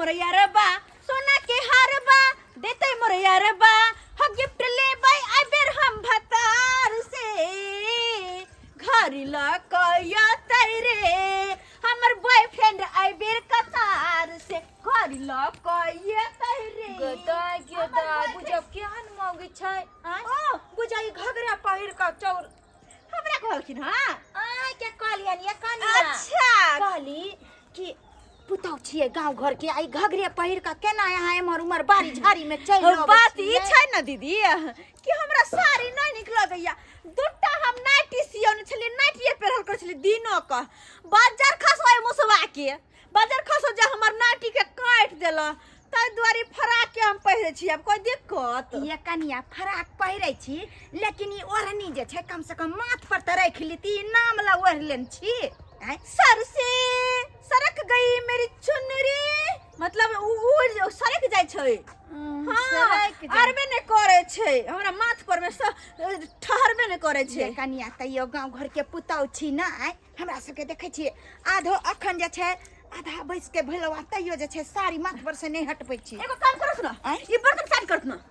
मोर यारबा सोना के हारबा, देते मोर यारबा हो गिफ्ट लेबै आई बेर हम भतार से, घर ल कयतै रे हमर बॉयफ्रेंड आई बेर कतार से, घर ल कयतै रे। गदाय गदाय बुझब केहन मौगी छै। आँय? ओ बुझाई घघरा पहिर कऽ चौर हमरा कहलखिन हँ। आय के कहलियन ये कनिया। अच्छा कहली कि पुतहु छियै गाँव घर के, आई घघरे पहिर कऽ केना यहाँ एम्हर उम्हर बाड़ी झाड़ी में चलि अबै बात ई छियै? छै ने दीदी कि हमरा साड़ी नहि नीक लगैया। दूटा हम नाइटी सियौने छलियै, नाइटिए पहिरल करै छलियै दिनो कऽ। बाजार खसो ओहि मुसवा के, बाजार खसो जे हमर नाइटी के काटि देलक, ताहि दुआरे फराक के हम पहिरै छी। आब कोइ दिक्कत? ये कनिया फराक पहिरै छी, लेकिन ई ओढ़नी जे छै कम से कम माथ पर तऽ राखि लेती, ई नाम ला ओढ़ि लेने छी। आँय? सर से सरक गई मेरी चुनरी, मतलब उ उड़ सरक जाइ छै। हाँ, सरक जाइ। अरबे नहि करै छै, हमरा माथ पर में ठहरबे नहि करै छै। ये कनिया तैयो गाँव घर के पुतहु छी ने, आँय? हमरा सबके देखै छियै आधो अखन जे छै आधा बैस के भेलौ आ तैयो जे छै साड़ी माथ पर से नहि हटबै छी। एगो काम करत न, आँय? ई बर्तन साफ करत न।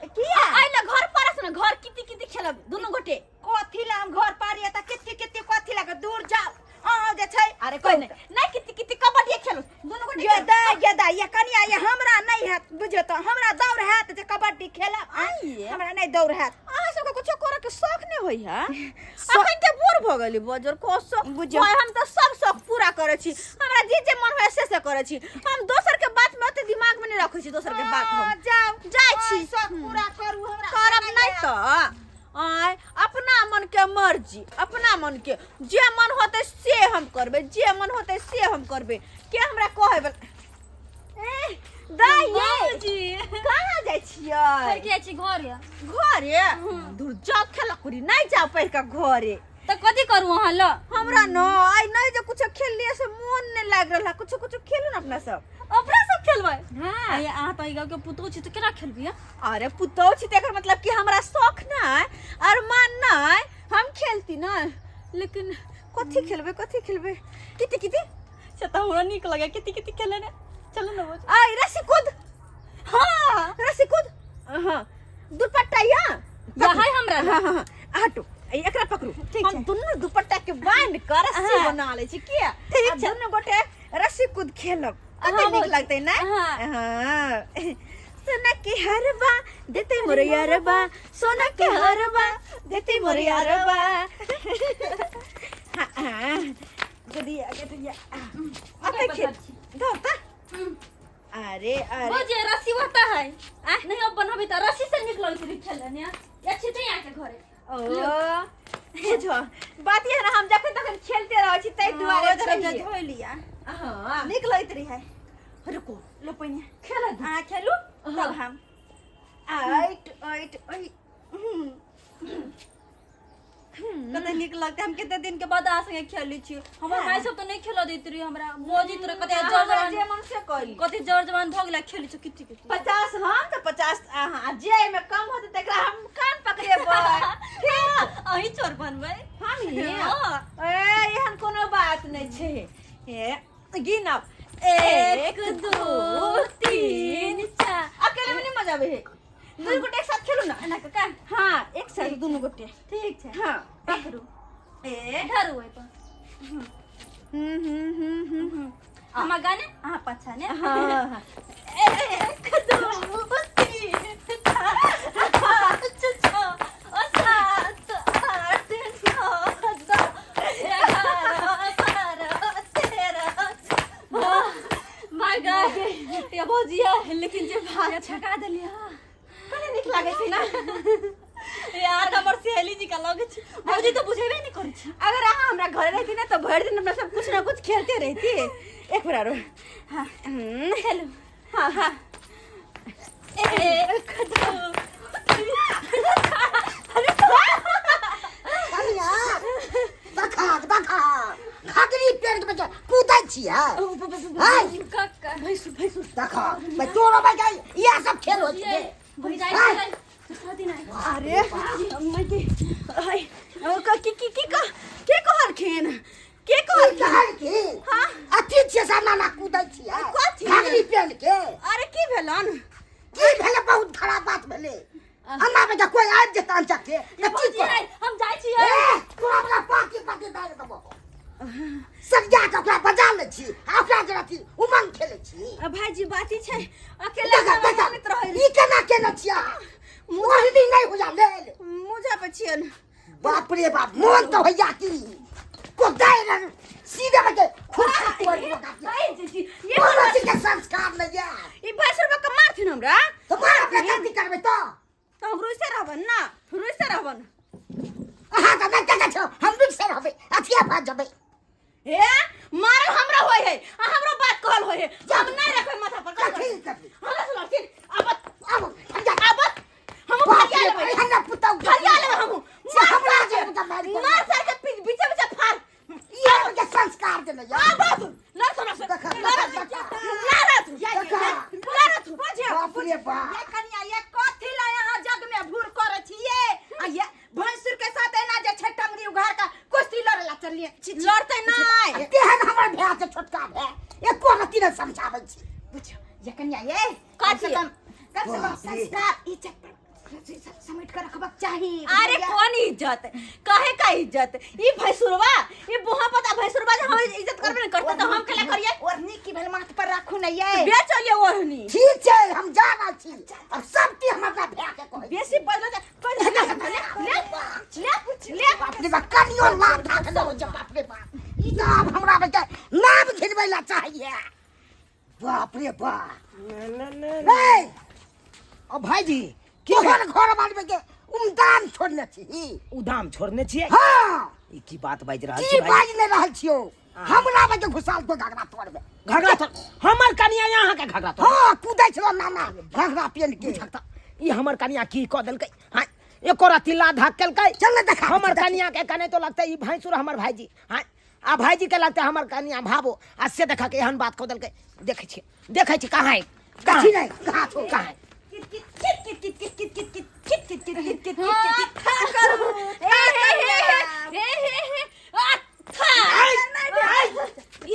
किया? आइ ल घर परस न, घर किति किति खेलब दुनू गोटे। कथी ला हम घर पारी त किति किति कथी ला दूर जाओ अहाँ जे छै। अरे कोई नहीं, नहीं किति किति कबड्डी खेलू दुनू गोटे। ये दा ये दा ये कनिया ये हमरा नहीं हैत बुझो त, हमरा दौड़ हैत जे कबड्डी खेलब। आँय? आइए। हमरा नहीं दौड़ हैत। अहाँ सबके कुछो करे के शौक नहीं होई है? अखन ते बूढ़ भ गेली बजर को शौक बुझियौ। भाई, हम त सब शौक पूरा करे छी, हमरा जे जे मन होय से से करे छी। हम दोसर के बात में ओते दिमाग में नहीं रखै छी, दोसर के बात हम हाँ, जाओ जाइ छी। शौक पूरा करू हमरा करब नहीं नहीं हैत। त आय अपना मन के मर्जी, अपना मन के जे मन होते से हम करबे, जे मन होते से हम करबे। के हमरा कहे बल ए दाई बाबूजी। कहाँ जाइ छियै? पढ़ के छी घरे। घरे? दूर जाओ खेला कुरी नहीं जाओ पढ़ के घरे। त कथी करू अहाँ ल? हमरा न आइ नहीं जे कुछ खेल लिए से मन नहीं लाग रहल है, कुछ कुछ खेलू न अपना सब। अपना सब खेलबै? हाँ। अरे अहाँ त ई गाँव के पुतहु छी त केना खेलबी? अरे पुतहु छी त एकर मतलब कि हमरा शौक ना अरमान ना, हम खेलती ना, लेकिन कथी खेलबै कथी खेलबै? किति किति से त हमरा नीक लगे किति किति खेले ने। चलू न बज। आइ रस्सी कूद। हाँ। रस्सी कूद। हाँ दुपट्टा या या है हमरा। हाँ, हाँ, हाँ। हटू, ई एकरा पकड़ू। ठीक हम छै। दुनू दुपट्टा के बांध कर रस्सी हाँ। बना ले छी किया? ठीक आ छै। दुनू गोटे रस्सी कूद खेलब, कते हाँ, नीक बहुत। लगतै ना? हाँ। हाँ। सोना के हरबा देते मोर यारबा, सोना के हरबा देते मोर यारबा। हाँ, हाँ। गदिया, गदिया। अते खेल। दो ता। अरे, अरे। वो जे रस्सी होता है। आ, नहीं अब बनाबे त रस्सी से निकल के खेल ने। या छिते यहाँ के घरे। ओ, बुझो। बात ये है ना, हम जखन तखन खेलते रहै छी ताहि दुआरे हाँ, छै। जे धोइ लिया। हाँ। नीक लगैत रहै। रुको। लो पहिने। खेल दू। अहाँ खेलू, तब हम। आइट, आइट, ओइ। कते नीक लगते, हम कते दिन के बाद अहाँ संगे खेलै छी। हमर माय सब त नहीं खेल दैत रही हमरा, मौजी तोरा कते अहाँ जर हमरा जवान जे मन से करी। कते जर जवान भ गेला खेलै छी किति किति। 50 हम त 50 अहाँ, आ जे एहिमे कम होतै तकरा हम कान पकड़ेबै। ठीक, अहीं चोर बनबै। हम ही? हाँ। ए, एहन कोनो बात नहि छै। ए, गिनब। 1 2 3 4। अकेले में नहीं मजा आबै है, दुनू गोटे एक साथ खेलू ना। एना कऽ का? हाँ, एक साथ दुनू गोटे। ठीक छै। हाँ। पकड़ू। ए। धरू ओहि पर। हम्म, हम्म, हम्म, हम्म, हम्म। हम आगाँ ने, अहाँ पाछाँ ने। हाँ, हाँ। 1 2 3 4 5 6 7 8 9 10 11 12 13। My God, ये भौजिया, लेकिन जे भात छका देलियै। कते नीक लागै छै ना? यार हमर सहेली जी का लगे छै। भौजी तो बुझेबे नहीं करै छै। अगर अहाँ हमरा घरे रहती ना तो भरि दिन हमरा सब कुछ ना कुछ खेलते रहती। एक बार आरो। हाँ। खेलू। हाँ, हाँ। 1 2 कनिया, देखा, देखा। घाघरी पेड़ के बच्चा कूदै छियै। हाय। कक्का। भैंसुर, भैंसुर। देखा, भाई तोरो भाई गई, इएह सब खेल होइ छै। भौजी, हाय। दूसरा दिन आइ। अरे, अम्मा के, हाय, ओ, की, की, की, की, के कहलखिन? के कहल कहल की हाँ। अथी छियै से नाना कूदै छियै कथी? घघरी पेन के अरे की भेलन की भेलै बहुत खराब बात भेलै हमरा बेटा कोई आबि जेतै अनचक के तऽ की भौजी करब? रे, हम जाइ छियै ए, तोरा बला पाकी पाकी डालि देबो सरिया के ओकरा बजा लै छी आ ओकरा जे अथी उमंग खेलै छी आ भाईजी बात ई छै अकेले देखा देखा मानैत रहै ई केना केने छियै अहाँ? मोहिनी नहि होइया लेल मुझा पर छियन बाप रे बाप मोन तऽ होइया की कोदारि सीधे बजे खुर्सा तोड़ि देबो काकी। भाई जी ये कोनो चीज के संस्कार नहि ये ई 22 रुपया के मारथिन हमरा तऽ मार अपने गलती करबै तऽ तऽ हम रुइसे रहबन ना रुइसे रहबन अहाँ तऽ नहि कहै छौ हम रुकि रहबै अथिया भऽ जेबै हे मारल हमरा होय है आ हमरो बात कहल होय है हम नहीं रखबै माथा पर कथी कथी हमरा से लड़थिन अब आबो हम जा अब हम बाप फरिया रे लेबै बाप, हमरा पुतहु फरिया लेबै हम से हमरा जे पुतहु मारि देलक। मार सर के पीछे पीछे फाड़ ई हमके संस्कार देने ये आ बात लड़ हमरा से देखा, लड़ देखा, लड़ देखा। लड़ बाप रे बाप ये कनिया ये कथी ला यहाँ जग में भूर करे छिए आ ये भैंसुर के साथ एना जे छै टंगरी उघार का कुश्ती लड़े ला चलिए छी, छी। लड़ते नहीं तेहन हमर भाय छै छोटका भाय एको रत्ती नहि समझाबै छी बुझियो ये कनिया ये कथी? कम से कम कम से कम बाप रे। संस्कार इज्जत पर समेट कर रखबाक चाही अरे बुझलियै? कौन इज्जत काहे का इज्जत ई भैंसुरवा ई बुहा पता भैंसुरवा जे हमर इज्जत करबे न करते तो हम केला करिए ओढ़नी की भेल माथ पर राखू ने ये बेचलिए ओढ़नी ठीक छै हम जा रहल छी अब सब चीज हम अपना भाय के कहै बेसी बदल जा ले ले ले ले बाप रे बाप कनियो लाभ थाक न हो जा बाप रे बाप ई तऽ आब हमरा बेटा नाम घिनबै ला चाहिए बाप रे बाप रे अब भाईजी की तोहर घर बालमे के उमदान छोड़ने छी उदाम छोड़ने छियै हाँ ई की बात बाजि रहल की छी भाईजी बाजि नहि रहल छियौ हमरा बजे घुसाल तो घघरा तोड़बे घघरा तोड़ हमर कनिया यहाँ के घघरा तोड़ हाँ कूदै छलो नाना घघरा पेन के ई हमर कनिया की कऽ देलकै हाँ एको रत्ती ला धाक केलकै चल ने देखा हमर कनिया के कने तो लगतै ई भैंसुर हमर भाईजी हाँ आ भाईजी के लगतै हमर कनिया भाबो आ से देखा के एहन बात कऽ देलकै देखै छियै देखै छी कहाँ है कहाँ कथी नहि कहाँ छौ कहाँ है कित कित कित कित कित कित कित कित कित कित कित कित हाँ, कित था करू हे हे हे हे हे हे आ था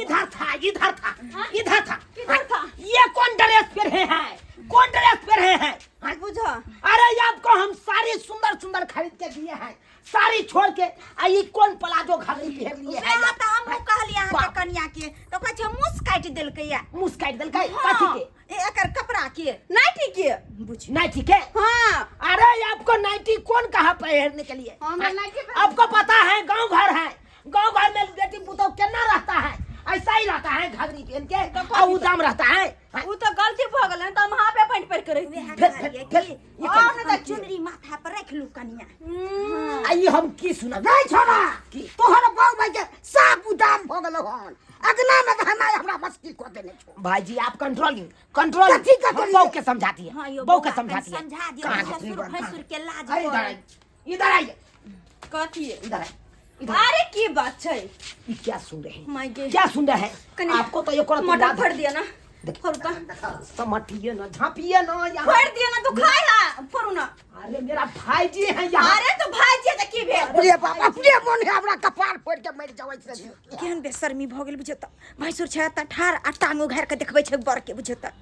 इधर था इधर था इधर था किधर था? ये कौन ड्रेस पहने हैं कौन ड्रेस पहने हैं हाँ? बुझा अरे ये आपको हम सारी सुंदर सुंदर खरीद के दिए हैं साड़ी छोड़ के आ ई कौन प्लाजो घाघरी पहन लिए है वएह तऽ हमहूँ कहलियै अहाँके बाप। कनिया के तऽ कहै छै मूस काटि देलकै या मुस काट देलकै कथी के ए, एकर कपड़ा के नहीं ठीक है बुझ नाइटी के हाँ अरे आपको नाइटी कौन कहा पहनने के लिए हमरा नाइटी पहन- आपको पता है गांव घर है गांव घर में बेटी पुतोह केना रहता है ऐसा ही रहता है घाघरी पहन के और उदाम रहता है हाँ, उ तो गलती भ गेल त हम हाफे पैंट पहिर के रही वएह फिर- कहलियै फिर- फिर- कि ई और कौन- नहि तऽ चुनरी माथा पर राखि लू कनिया आ ई हम की सुनब नहीं छोड़ा की? तोहर बाऊ भाई के साफ उदाम भ गेलो हन अगना में रहना हमरा मुश्किल कर देने छो भाईजी आप कंट्रोलिंग कंट्रोल कथी कंट्रोलिंग? बहू के समझाती है हाँ यो बहू के बौआ, समझाती है समझा दियौ कहाँ ससुर गई? भैंसुर के लाज अरे इधर करै। आइए इधर आइए कथी इधर आइए इधर आइए। अरे की बात छै ये क्या सुन रहे हैं माय गे क्या सुन रहे हैं कनी आपको तो ये मटर फोड़ दिया ना देखिए। फोड़ तो समटिए ना झाँपिए ना यहाँ फोड़ दिया ना दुखाय है फोड़ू ना अरे मेरा भाई जी है यहाँ अरे तो भाई जी त की भेल अपने बाप अपने मन है हमरा कपार फोड़ के मर जावे से केहन बेशर्मी भऽ गेल बुझियौ तऽ भैंसुर छै तऽ ठाढ़ आ टांग उघारि कऽ देखबै छै बरके बुझियौ तऽ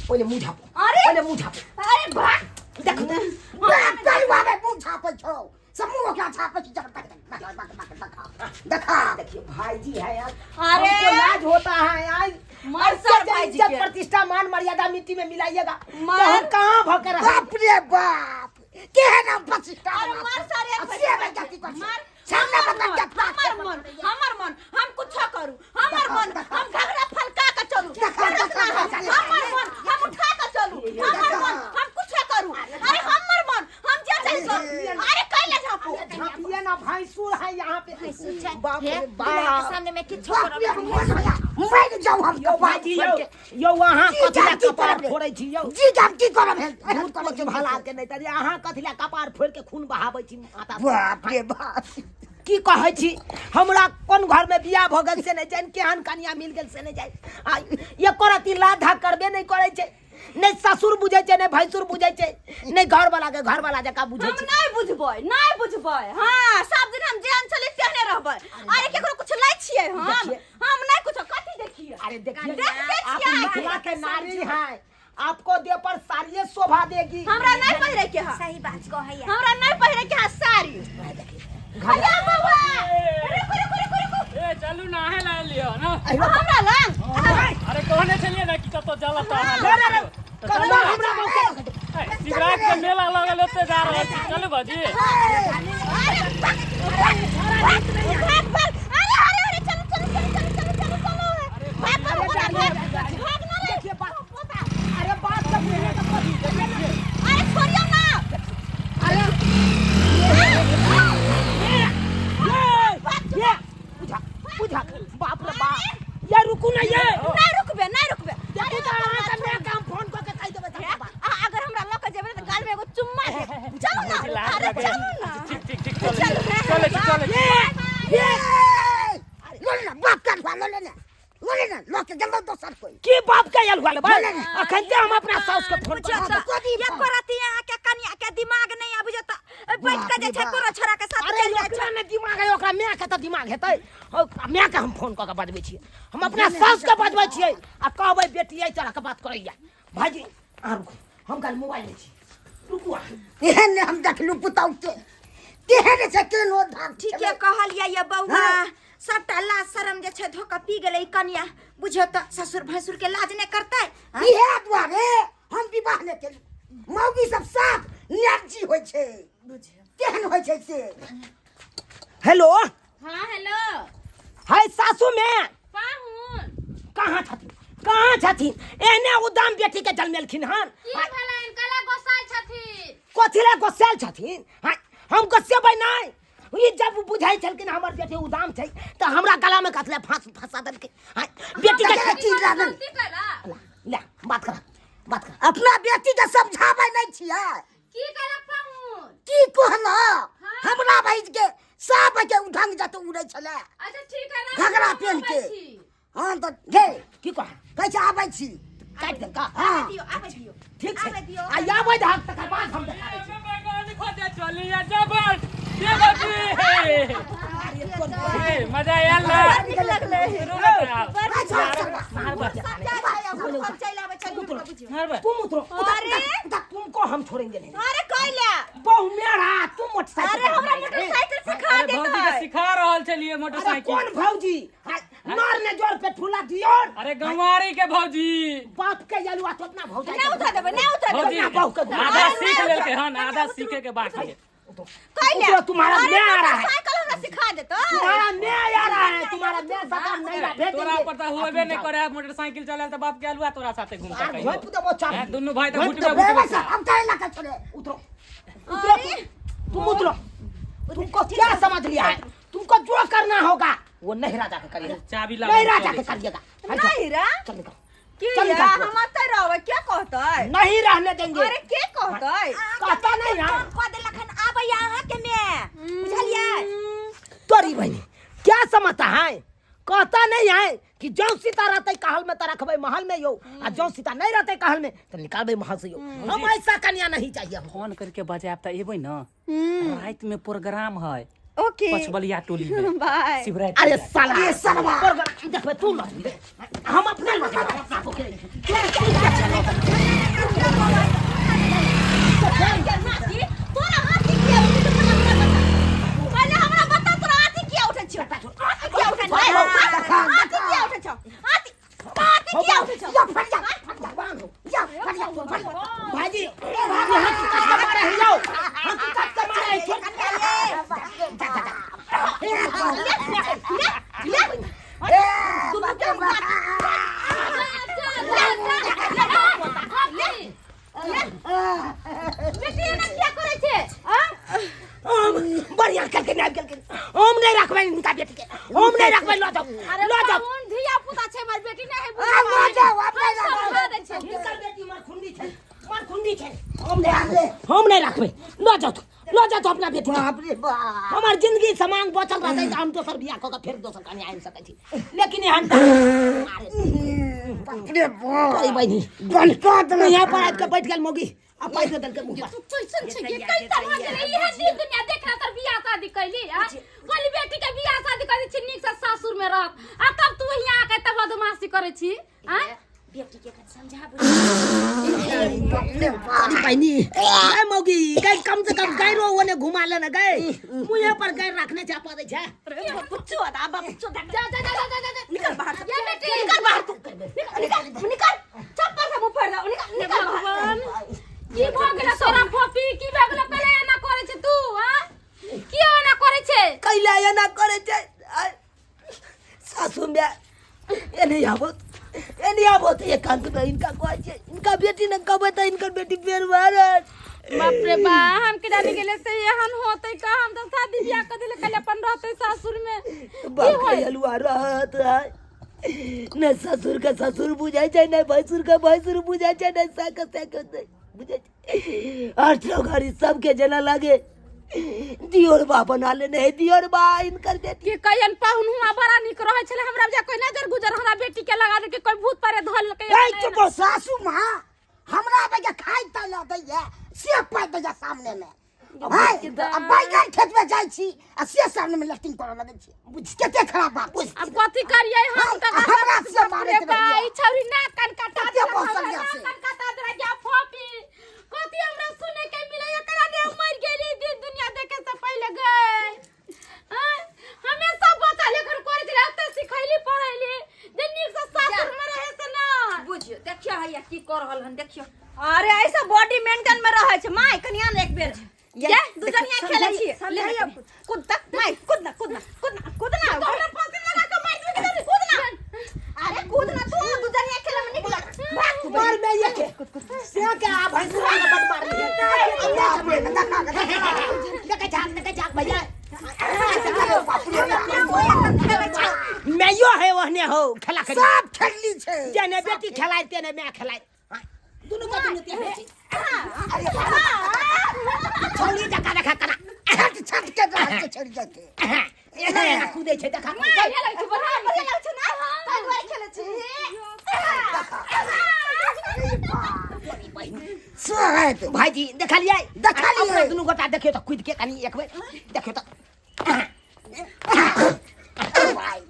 पहले मुंह झापो अरे! पहले मुंह झापो अरे भाग देखो तो। बाप कलुआ में मुंह छापै छौ समूह ओकरा छापै छी जब तक बक बक बक बक देखा देखिए भाई जी है यार अरे! हमको लाज होता है यार मार ऐसे सर जब भाई जी इज्जत के। प्रतिष्ठा मान मर्यादा मिट्टी में मिलाइएगा तो मार। हम कहाँ भके रहे बाप रे बाप केहन हम प्रतिष्ठा अरे मार सारे अब से में जाति कर मार सामने हमर बता मन, के हमर मन हमर मन हम कुछो करू हमर मन हम घघरा फलका के चलू देखा, फरक ना देखा, है। देखा, हमर मन हम उठा के चलू हमर मन हम कुछो करू अरे हमर मन हम जे चाहे करू अरे कैले झापू झाँपिए ना भैंसुर है यहाँ पे भैंसुर छै बाप हे रे दूल्हा के बाप सामने में किछो बाप रे करब मन होया मर जाऊ हम यौ भाईजी यौ यौ अहाँ जी कथी ला जान की कपार करब रे? फोड़ै छी यौ जी जान की करब हे भूत करब के भला के नहि तऽ अहाँ कथी ला कपार फोड़ के खून बहाबै छी माता बाप रे बाप की कहै छी हमरा कोन घर में बियाह भऽ गेल से नहि जानि केहन कनिया मिल गेल से नहि जानि आ एको रत्ती लाधा करबे नहि करै छै नहि ससुर बुझै छै, नहि भैंसुर बुझै छै, नहि घरवाला के घरवाला जकाँ बुझै हम छै। नहीं बुझबै, नहीं बुझबै। हाँ, सब दिन हम जेहन छली तेहने रहबै। अरे केकरो कुछ लै छियै हम? देखिए। हम नहीं कुछ कथी देखिए? अरे देखिए, देखते आप छियै। मिथिला के नारी हैं, आपको देह पर साड़िये शोभा देगी। हमरा नहीं पहिरे के है। सही बात कहैया। हमरा नहीं पहिरे के है साड़ी। घघरा। अरे बउआ, रुकू रुकू रुकू रुकू। ए चलू ना, अहें लायल लिअ ना। हमरा लग अरे कहने छलियै ना कि कतौ चलब तऽ अहाँ रे रे रे, तऽ कतौ चलू ना। हमरा मौका ए, शिवरात्रि के मेला लगल ओते जा रहल छी, चलू भौजी। अरे भाग भाग भाग भाग, अरे अरे अरे, चलो चलो चलो चलो चलो चलो चलो, भाग भाग भाग भाग भाग ना रे। देखिए बात, अरे बात सब बुझने का कोशिश करिए ना। अरे छोड़ियो ना। अरे ये ये बुझा बुझा, बाप रे बाप, ये रुकू ना ये। नहीं रुकबे, नहीं रुकबे। देखू तऽ अहाँके माय के हम फोन कऽ के कहि देबै सबटा बात। अगर हमरा लऽ के जेबै तऽ गाल में एगो चुम्मा देब। चलू ना। लाज अरे लगे। चलू ना। ठीक ठीक ठीक, चलै चलू, छी, चलै छी, चलै छी। ये लो ले ना बाप का लो ले ना, लो ले ना, लो के गेलो दोसर कोई। की बाप के आयल हुआ भाई? अखन ते हम अपना साउस के फोन बुझियौ कर तऽ एको रति अहाँ के कनिया के दिमाग नहि आबि जेतै, बैठ के जे छै कोनो छोरा के साथ अरे चलि जाइ ओकरा छै। ने दिमाग है, ओकरा माय के तऽ दिमाग हेतै। माय के हम फोन कऽ के बजबै छियै, हम अपना साउस के बजबै छियै आ कहबै बेटी एहि तरह के बात करैया। भाईजी अहाँ रुकू, हम काल्हि मोबाइल लै छी, रुकू अहाँ। एहन ने हम देखलू पुतहु के, तेहन छै केनो धाक। ठीके कहलियै ये बौआ। हाँ। सबटा लाज शरम जे छै धोखा पी गेलै ई कनिया। बुझियौ तऽ ससुर भैंसुर के लाज नहि करतै? हाँ? इहे दुआरे हम विवाह नहि केलहुँ। मौगी सब साफ न्याजी होइ छै, केहन होइ छै से। हेलो। हाँ हेलो। हाय सासू में। पाहुन। कहाँ छथिन, कहाँ छथिन? एहने उदाम बेटी के जन्मेलखिन हन। की भेलनि? कला गोसाइ छथिन। कथी लए गोसायल छथिन? हाँ, हम गोसेबै नहि। ई जब बुझाइ छलखिन हमर बेटी उदाम छै तऽ हमरा गला में कथले फांस फंसा देलकै। हाँ, बेटी के ककरा चीज लागल? गलती कला। ले बात कर, बात कर। अपना बेटी के समझाबै नहि छियै। की कहलक पाहुन? की कहला? हमरा भाई के साफ के उढंग जत उड़ै छलै। अच्छा ठीक है ना, घघरा पेन के। आबै छी। हाँ तऽ गे की कह? कहै छै आबै छी। काटि दे का? हाँ। दियौ, आबै दियौ। ठीक छै। आबै दियौ। आ आबै धाक तकर बाद हम देखाबै छी। चलिया जबर ये बाबी, ए मजा आयल ना? नीक लगलै। सब जाइ छै, सब चलि आबै छै घुमि कऽ, बुझियौ। तुम उतरो। अरे। तुमको हम छोड़ेंगे नहीं। अरे कैला? बहु मेरा, तुम मोटरसाइकिल अरे हमरा मोटरसाइकिल सिखा अरे भौजी के देतै। सिखा रहल छलियै अरे मोटरसाइकिल। कौन भौजी? हाँ, नर ने जोर पे ठुला दियो। अरे गंवारी के भौजी। बाप के यलुआ तो अपना भौजाई नहीं उठा देबै, नहीं उठा भौजी देबै। अपना बहू के आधा सीख लेलकै हन, आधा सीखे के बाकी है। कैला? उतरो, तुम्हारा अरे मैं आ रहा है। मोटरसाइकिल हमरा सिखा देतै। तुम्हारा मैं आ रहा है, तुम्हारा मैं सदा नहीं रहा, भेज तोरा देंगे। पर तऽ होबे नहि करे मोटरसाइकिल चलायल तऽ बाप के अलुआ तोरा साथे घुमता आर कहियो। घोप देबो चाप। हैं, दुनू भाई तऽ घोप घुटबे देबो। घुटबे। बस हम काहे लगा छोड़े? उतरो उतरो, तुम उतरो। तुमको क्या समझ लिया है? तुमको जो करना होगा वो नहरा जाके करिएगा। चाबी लाबो, नहरा चलै जाके छी। करिएगा। नहिरा? चल निकल, की चल या, निकल। हम अतै रहबै, के कहतै? नहीं रहने देंगे। अरे के कहतै? कहता नहीं है। फोन कऽ देलक हन, आबैया अहाँके मे, बुझलियै? तोरी बहनी क्या समझता है? कहता नहीं है कि जौ सीता रहते कहल में तो रखबे महल में यो, आ जौ सीता नहीं रहते कहल में तो निकालबे महल से यो। हम ऐसा कन्या नहीं चाहिए हमको। फोन करके बजायब तऽ एबै न, राति में प्रोग्राम है ओके पछबलिया टोली में बाय। शिवरात्रि। अरे साला, अरे साला। प्रोग्राम देखबे तू न रे, हम अपने लऽ जेबै अपना को के। तोरा हाथी किया उठै छौ? पहिले हमरा बता, पहिले हमरा बता, तोरा हाथी किया उठै छौ? हाथी किया उठै छौ? हाथी किया उठै छौ? हाथी हाथी किया उठै छौ? या फट जा, फट जा, या फट जा, फट जा। भाईजी यहाँ की काट के मारे है यो, यहाँ की काट के मारे है। छोड़। ले ले ए, बाप रे बाप। बेटी एना किया करै छै? आ हम बढ़िया करके नहीं करके हम नहीं रखबै इनका बेटी के, हम नहीं रखबै। लऽ जाओ, लऽ जाओ। पाहुन धिया पुता छै, हमर बेटी नहि है। आ, लऽ जाओ, अपने लऽ जाओ। समझा दै छै। हिनकर बेटी मरखुंडी छै, मरखुंडी छै। हम नहीं रखबै, हम नहीं रखबै। लऽ जाओ, लऽ जाओ अपना बेटी के। बाप रे बाप। हमर जिंदगी समांग बचल रहतै तऽ हम दोसर बियाह कऽ के फेर दोसर कन्या आनि सकै छी, लेकिन एहन अरे बाप रे बाप अरे बहिनी गनका देलक यहाँ पर आबि के बैठ गेल मौगी आ पाइ दे देलकै मुँह पर तू कैसन छै गे कैसन हो गेलै इहे दिन दुनिया देखला तर बियाह शादी कैली आ कहली बेटी के बियाह शादी करै छी नीक से सासुर में रहत आ तब तू हियां आके तब बदमाशी करै छी आ बेटी के कनि समझाबू अरे बहिनी गए मौगी गए कम से कम गैरो ओने घुमा लेना गए मुँहे पर गैर रखने चापा दै छै बच्चो दा बच्चो दा जा जा जा जा जा जा निकल बाहर ये बेटी निकल बाहर तू निकल निकल निकल चप्पल से मुंह फोड़ दे निकल निकल बाहर भगवान की भऽ गेलै तोरा फोपी की भऽ गेलै पहिले एना करै छै तू आ की एना करै छै कैला एना करै छै सासू में एने आबो एने आबो तऽ एकांत में इनका कहै छै इनका बेटी ने कहबै तऽ इनकर बेटी फेर मारत बाप रे बा हम के जाने गेले से एहन होतै का हम तऽ शादी बियाह कर देले कल अपन रहतै सासुर में की बाप होय के हलुआ रहत है ने ससुर के ससुर बुझै छै ने भैंसुर के भैंसुर बुझै छै ने साक साक बुझै छै आठो घड़ी सबके जेना लागे दियोर बा बना लेने है दियोर बा इनकर बेटी कि कहियन पाहुन हुआ बड़ा नीक रहै छलै हमरा जे कोई नजर गुजर हमरा बेटी के लगा देलकै कोई भूत परे धऽ लेलकै ए चुप सासू माँ हमरा बेटा खाइ त ल दैया से पाइ दैया सामने में भाई अब बैगन खेत में जाइ छी आ से सामने में लटिंग करऽ लगै छी बुझ कते खराब बात बुझ अब कथी करियै हम तऽ हमरा से मारैत रहै ई छौरी ना कान काटा कते बसल गया से। कान काटा देला गया फोपी कथी हमरा सुने के मिले एकरा ने मर गेली दिन दुनिया देखे से पहले गए आँय? हमेशा बच्चा लेखन करे छलै अब तऽ सिखैली पढ़ैली जे नीक से सासुर में रहे से ना बुझियो देखियो हैया की कर रहल हन देखियो अरे ऐसा बॉडी मेंटेन में रहै छै माय कनिया ने एक बेर ये दू जनिया खेलै छी समझाइयो। कूद तक माय कूद ना कूद ना कूद ना कूद ना तोरा फांसी लगा के मार देबे कूद ना अरे कूद ना तू दू जनिया खेले में निकल भाग तू मार में ये के से के आ भैंसुर के बड मार लिए देखे झाक देखे झाक भैया मैयो है ओहने हो खेला खेली सब खेलली छै जेने बेटी खेलाय तेने मैं खेलाय दुनू का दुनू तेने छी छौड़ी जका देखा करा छट छट के रहल छै छोड़ी जाके एना एना कूदै छै देखा बढ़िया लगै छै बढ़िया बढ़िया लगै छै ना ताहि दुआरे खेलै छी सोहत भाईजी देखलियै देखलियै। अपना दुनू गोटा देखियौ तऽ कूद के कनि एक बेर देखियौ तऽ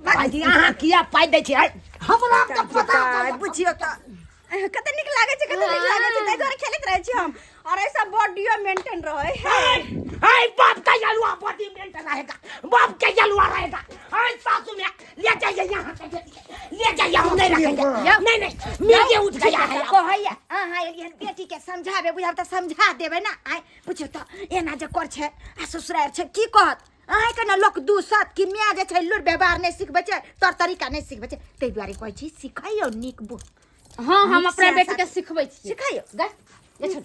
भाईजी अहाँ किया पाइ दै छियै हमरा तऽ पता आइ बुझियौ तऽ कते नीक लागै छै कते नीक लागै छै ताहि दुआरे खेलैत रहै छी हम और ऐसा बॉडियो मेंटेन रहै हाय बाप का जलवा बॉडी मेंटेन रहेगा बाप का जलवा रहेगा हाय सासू में ले जाइए यहाँ से ले जाइए हम नहीं रखेंगे नहीं नहीं मेरे उठ गया है अब। कहैया अहाँ एलियन बेटी के समझाबे बुझाब तऽ समझा देबै ना आइ बुझियौ तऽ एना जे कर छै आ ससुरारि छै की कहत अहाँके ने लोक दूसत कि माय जे छै लुरि व्यवहार नहि सिखबै छै तौर तरीका नहि सिखबै छै ताहि दुआरे कहै छी सिखैयौ नीक बुझ हाँ हम नीक अपना से बेटी के सिखबै छियै सिखैयौ गै ये छोड़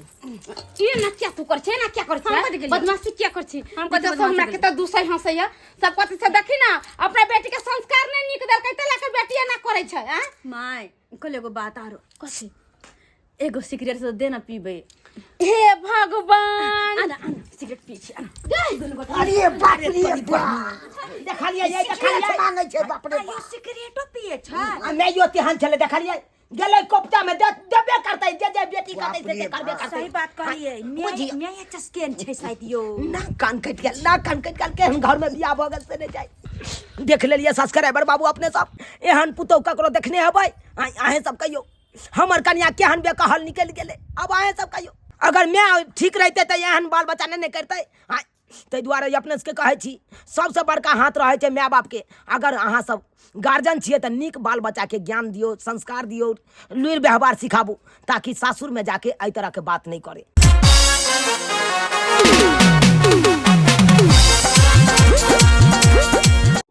ई ना क्या तू कर छै ना क्या कर हम छै कथी केलियै? बदमाशी क्या कर छी हम कथी सब हमरा बदमाशी के त दूसै हंसैया सब कथी से देखी ना अपना बेटी के संस्कार नहीं नीक देलकै त लाके बेटी एना करै छै आ माय कहले एगो बात आरो कथी एगो सिगरेट से दे ना पीबै हे भगवान आना आना सिगरेट पी छी आना अरे बाप रे बाप देखलियै ये सिगरेट देखलियै मांगै छै बाप रे आइयो बाप सिगरेटो पिए छै आ मैं तेहन छलै देखलियै गेलै कोफ्ता में दे देबे करतै जे जे बेटी करतै से से करबे करतै सही बात कहलियै बुझियौ। माय माय चस्केन छै शायद यो ना कान कटि गेल ना कान कटि गेल केहन घर में बियाह भऽ गेल से नहि जाय देख लेलियै सब्सक्राइबर बाबू अपने सब एहन पुतहु ककरो देखने हेबै अहें सब कहियौ हमर कनिया केहन बेकहल निकलि गेलै आब अहें सब कहियौ अगर माय ठीक रहितै तऽ एहन बाल बच्चा नहि ने करतै आँय ताहि दुआरे अपने सबके कहै छी सबसँ बड़का हाथ रहै छै माय बापके अगर अहाँ सब गार्जियन छियै तऽ नीक बाल बच्चाके ज्ञान दियौ संस्कार दियौ लुरि व्यवहार सिखाबू ताकि सासुरमे जाके एहि तरहके बात नहि करै।